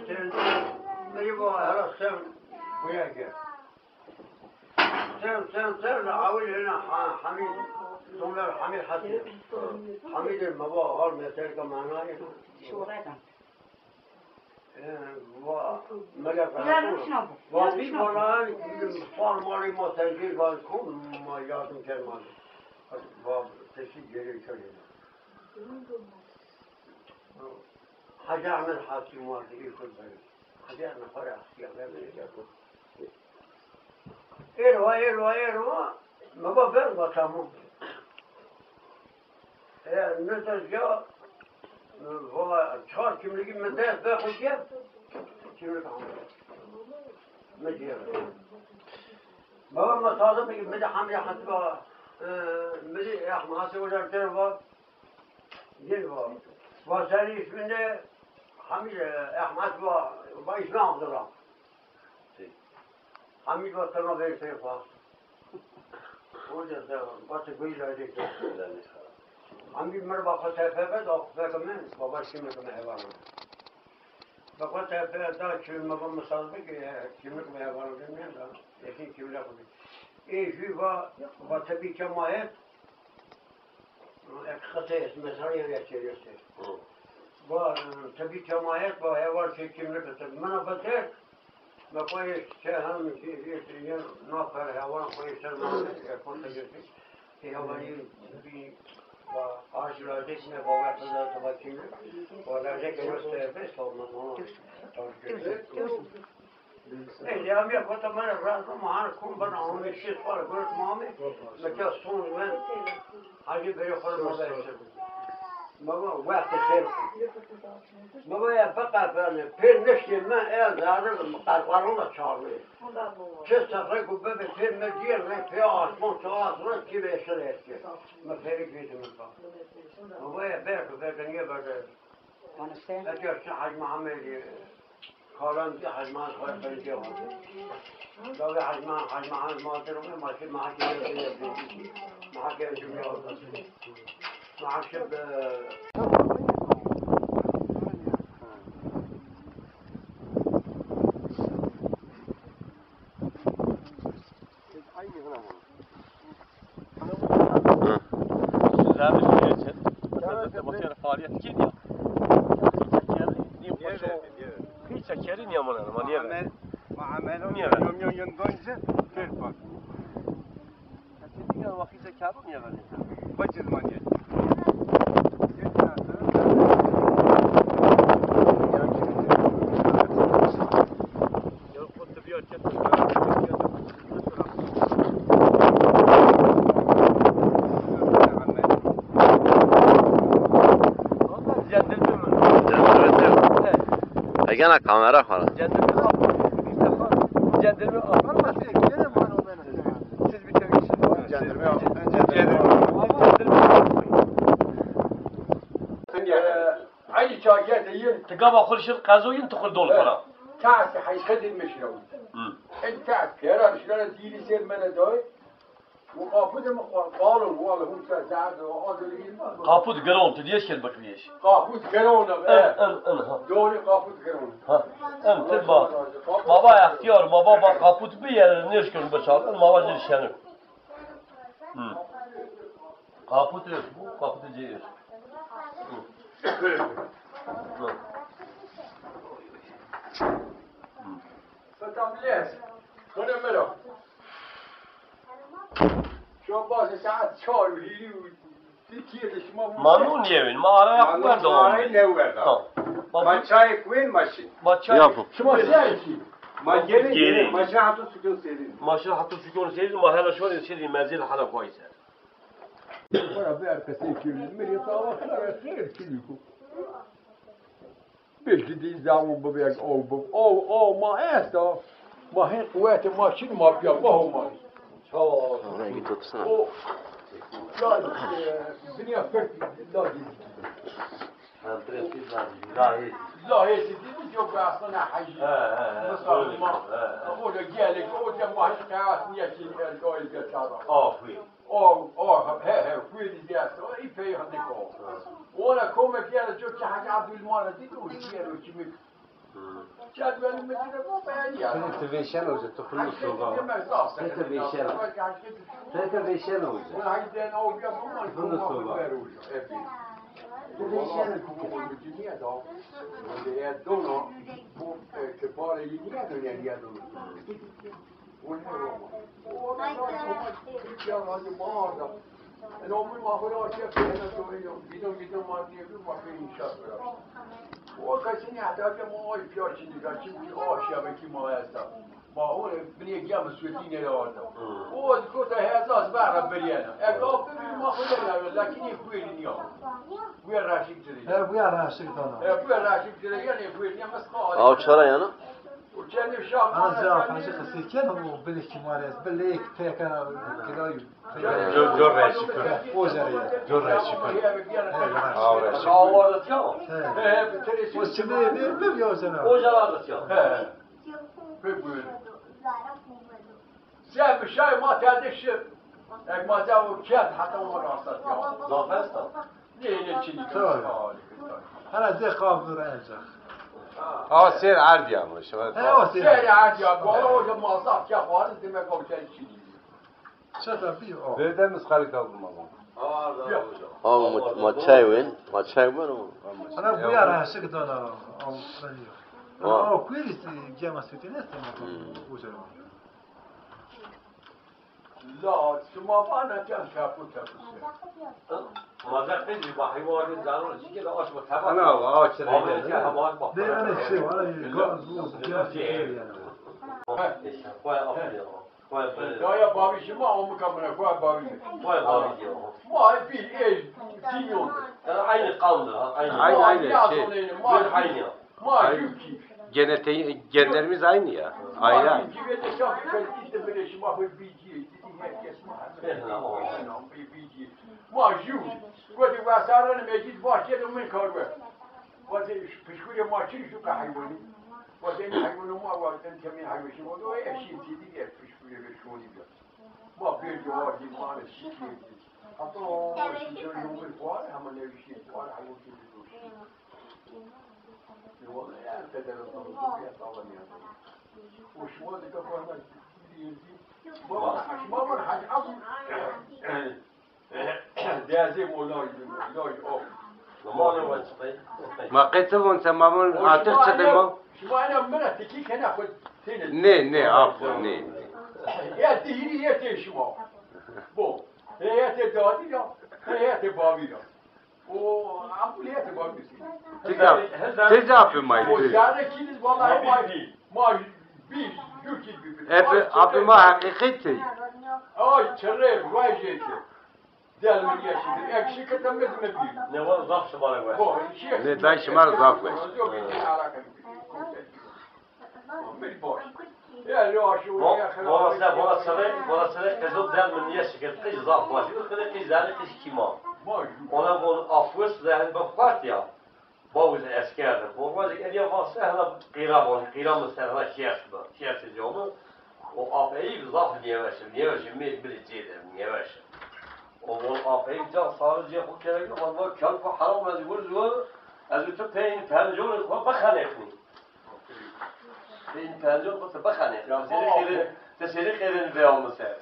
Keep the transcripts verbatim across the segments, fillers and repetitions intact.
Sen, meri va hera sen, buraya gel. Sen, sen, sen, awil hena Ha-, Hamid, Somer Hamid Hasan. Hamid, ma va, al meselka manayı. Şoredan. E, va, mele Ya, ruşna bu. Ya, va, bir ruşna bu. Falan, sar mali ma tecil var, kom ma yardım gelmedi. Va, sesi geri çözüldü. Hacı Ahmet Hakim vardı ilk önce. Hacı Ahmet para ya, ben böyle yapıyorum. Erva, erva, erva. Baba ben va tamam. E, ne tez ya, va, çar kimligi mi dest be xo gel. Kimlik aldı. Mi diyor. Baba ma taze mi, mi de hamle hatı va, e, mi de ehmasi hocam ter va. Gel va. Va senin ismin ne? Hamid, e, Ahmet va, va ismi Abdullah. Hamid va tırna verir seni fa. Hoca sen, batı gıyla edecek. Hamid mer baka tepe be, da kufe kime, baba şimdi kime hayvan. Baka tepe da çün baba musazdı ki, e, kimlik mi hayvan bilmeyen da, ekin kimlik mi. E, şu va, va tepi cemaat, Ek qisey est, mesela, yanî, çevirse. Hı. Va, e, tebi cemaat va, heval şey kimlik, tebi. Mina biter, va koy şey hem şey, şey, şey, nafer heval koy ser mane, e, koy ser şey. E, heval bir, va, ağaç lazım ne, va, va, va, kimlik. Va, lazım ki, işte, beş olmaz, onu. Tabii ki. Neyse, ya, mi kota mene razı, ma han kum bana, on beş yıl sonra görüp mami, mesela son ben, hacı beri koyma da işte. Baba, vakti xeyr. Baba ya, baka ben, pir nişti, ben el zardım, karvarım da çağırıyor. Çe sefre ku bebe, pir me diye, ne, pir asman çağırsın, ki beşer eski. Me ferik yedim ben. Baba ya, belki, belki niye böyle? Etiya şu Hacı Muhammed, e, Karan ki Hacı Muhammed Karan Karan ki var. Davi Hacı Muhammed, Hacı Muhammed Muhammed Muhammed Muhammed Muhammed Muhammed Muhammed Muhammed Muhammed Hı. Zerrî şuraya çek. Mesela de başarı faaliyet ki ya. Hiç çekeri niye bu? Hiç çekeri niye bana? Ama niye? Muamele, muamele, niye? Yom, yom, yom, donca, tel bak. Çekeri niye? Bak, hiç çekeri niye böyle? Bacız mı niye? Cendirme mi? Cendirme. He. Egena kamera falan. Cendirme. Cendirme. Siz bir çevirsin. Cendirme. Cendirme. Cendirme. Hangi? Aynı çağ geldi, yeni. Ti gava xwu şir qezo yin, ti xwu dol xwu ra. Taas, heyşet meşra. Hı. En taas, piyara şirana dili ser mene doy. Bu kapı da mı kalın, vallahi hum sa zaten o adını bilmem. Kaput giron, ti diyeş kel bakıyeş. Kaput giron, e. En, en, en, ha. Doğru, kaput giron. Ha. En, ti ba. Baba ihtiyar, baba ba kaput bir yere ne iş görün bıçak, en baba bir şenik. Hı. Kaput yok, bu kaput değil. Hı. Hı. Hı. Satam les. Kone mero. Şu an bazı saat çar, hîrî, Tirkîye de şima bu. Ma nû nêwên, ma araya xwe werda. Araya nêwerda. Ha. Ma çayê xwe wên ma şî. Ma çay. Yapın. Şima ser kî. Ma gelin, gelin. Ma şî hatun sukun serin. Ma şî hatun sukun serin, ma hela şorê serin mezil hala koy ser. Para bir arkasını çevirin. Millet sağ olsun, evet, serin kiliku. Belki de zaman bu bir o, bu o, o ma esta. Ma hê quwete ma şîn ma piya, ma ho ma. Sağ ol. Rengi tutsana. O, ya, e, dünya pek la gizli. Lahê. Lahê dedi yok aslında hacı. He, he, he. Mesela öyle, ma, he, he. O da geldi, o da ma hiç kayasını yaşayın, el o el geçer. Aferin. O, o, he, he, kuydi diye, o ipey hadi ko. Ona kome ki yere çok ki Hacı Abdülmana dedi, o diğer o kimi Cedwelî mi dîne, bu beğenî ya. Ti, ti vêşena uca, ti xundu soba. Ti, ti vêşena. Ti, ti vêşena uca. Xundu soba. Ti vêşena. O kesini heta ke ma ay piya çinî ga, çimkî aşya vekî ma esta. Ma o binê gem suyetî nêarda. O kota hezas berra biriyena. Eg api bir ma xo nêarda, lakin ê kuêrî nîya. Buya raşik cirê. He, buya raşik dana. He, buya raşik cirê, yanî kuêrî nîya, mes xo. Aw çara yana? O çendê şam. Ana zira Hacı qisey keno, o binê kîmarê ez, bilê ek pekena, kidayı. Cor, cor reşik. O zere ya. Cor reşik. He, reşik. Aw reşik. Awa da tiya. He. He, he, bir tane. O çimê bir, bir ya zere. O zere da tiya. He. Pek buyurun. Sen bir şey ma terde şi. Ek ma za o kent hatta o rasta tiya. Zaf esta. Ne, ne çinî. Tamam. Hala zê qabdur ancak. A ser erdî ama şima. He, o ser. Ser erdî ya. Gola o da ma zaf ya, xwarin demek o çinî. Çata bî o. Verdemiz xalî kaldı mama. Aa, ma, ma çay wen, ma çay wen o. Ana buya raşik dana, al saniye. Ana o kuêrî gema sütü ne tamam. Uca. La, şima vana kem çapu çapu se. Ma da qizî bahî wardî zaro çike de aşma teba. Ana, aşma teba. Ne, ana şey, ana gaz bu gema sütü yani. He. Koy aferin. Daya babî şima, o mi kamera, koa babî mi? Koa babî diyor. Ma bir ev, tîyon. Yani aynı kandı ha, aynı. Aynı, aynı, şey. Aynı ya. Ma jû kî. Genete-, genlerimiz aynı ya. Ayrı ayrı. Civete şafî ben işte böyle şima bir bilgi, herkes ma. Bir bilgi. Ma jû. Kotî vesarın mecid bahçede min karwe. Vatê pişkurê ma çin şu ka heywanî. Vatê heywanê ma, vatê kemî heywanî. Vatê o eşî tîdî, e pişkurê ve şonî be. Ma bir cevabî ma ne şikî. Hatta o şî yomir var, ama ne şî var, heywan kî bir şey. Ne valla ya tedere tamam ya tamam ya. O şuwa da kapanlar. Baba, şima var hacı abi. Dezê molay, molay, o. Ma qey ti von se ma von atir çi de ma? Şima ena mi ra tikî kena xo têne. Nê, nê, apo, nê, nê. Ya dihîrî ya tê şima. Bo. Heyetê dadî ra, heyetê babî ra. O apo heyetê babî ra. Ti zaf, ti zaf may. O zerre kîniz vallahi may. Ma bir, yukî bir. Epi, api ma heqîqet tê. Ay, çirê, vajê tê. Del mi niye şikir? Ek şikir de mizme bir. Ne var, zaf şima ra weş. Bo, şî. Ne, day şima ra zaf weş. Yok, hiç alaka yok. Mil boş. Ya, yo, şu, ya, xira. Bola se, bola sere, bola sere qizil del mi niye şikir? Qij zaf baş. Qij zerre qij kîma. Baş. Ona bol afwes de hem bexwart ya. Bawuz esker de. Bormacık eliye vase hela qîra bol, qîra mı ser hela şiyes bi. Şiyes camı. O apeyî zaf niyeveşi, niyeveşi mi bile cêde, niyeveşi. O bol apeyî ca sarı cê xo kerek, ama bak, kel ko haram ez vur zor, ez tu peyn pencon xo bexanexni. Peyn pencon xo te bexanexni. Ya, seni baba, xeyrin, te seni xeyrin ve almışsa.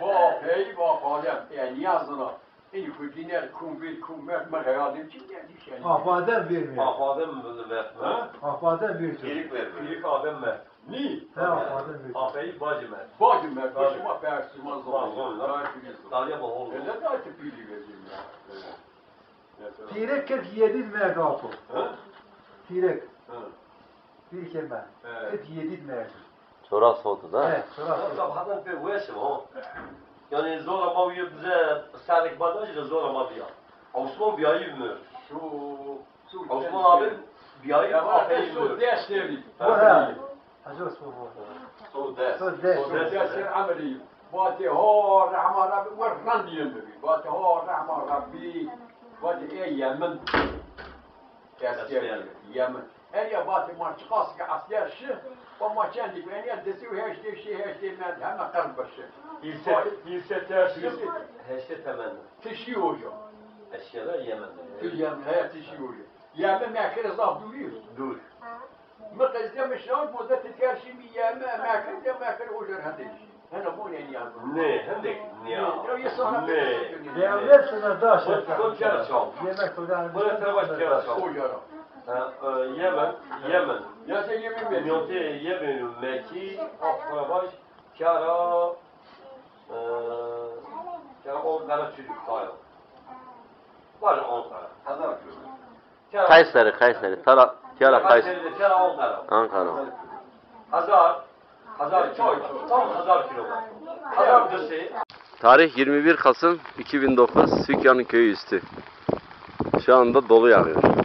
Bu apeyî, bu apeyî, yani yazına. Ey, xo dîner kum vêr, kum verd, mi xeyalê çi derdî şenî. Afadem vêr mi? Afadem mi verd mi? Ha? Afadem vêr. Pîrik verd mi? Pîrik Adem mi? Nî? He, afadem vêr. Afeyî bacî mi? Bacî mi? Bacî. Şima persî ma zor. Ma zor, la. Darîya ma hol. Ele da ti pîrî verdim ya. Pîrek kırk yedi merg apo. Ha? Pîrek. Ha. Pîrikê mi. He. Kırk yedi merg. Çoras hot da. He, çoras hot. Tabaqadan pê weş o. Yani zora ma uye bize serek badajı da zora ma biya. Osman biyayı mı? Şu, şu Osman abi biyayı. Ya var, apeyî şu mı? Ders devri. Ha. Hacı Osman bu. Şu ders. Şu ders. Şu ders devri ameli. Vatê ho rehma Rabbî, wer randîyen bibî. Vatê ho rehma Rabbî. Vatê ê Yemen. Esker, Yemen. Enya vatê ma çiqas ke esker şi, va ma çendî bi, enya di sey û heştê şi, heştê mend, heme qirb bi şi. Hîrse, hîrse tersî. Hîrse. Heştê temenna. Ti şî hoca. Esker Yemen. Ti Yemen, he, ti şî hoca. Yemen Mekke ra zaf dûrî yo. Dûr. Mi qesde mi şan, boze ti tiyar şî mi yeme, mekir de mekir ojer hende. Hene bu ne niya? Ne, hendek niya. Ya ye sana ne? Devlet sana da şaka. Bu tiyar çal. Yemek o da. Bu tiyar çal. O yara. Yemen, Yemen. Ya sen Yemen mi? Yoksa Yemen, Mekî, Afrabaş, Kara, e, Kara Ankara çocuk tayo. Var Ankara. Hazar çocuk. Kayseri, Kayseri. Tara, tiyara Kayseri. Ankara. Hazar, hazar kilometre. Tam hazar kilometre. Hazar dışı. Tarih yirmi bir Kasım iki bin dokuz, Sükya'nın köyü üstü. Şu anda dolu yağıyor.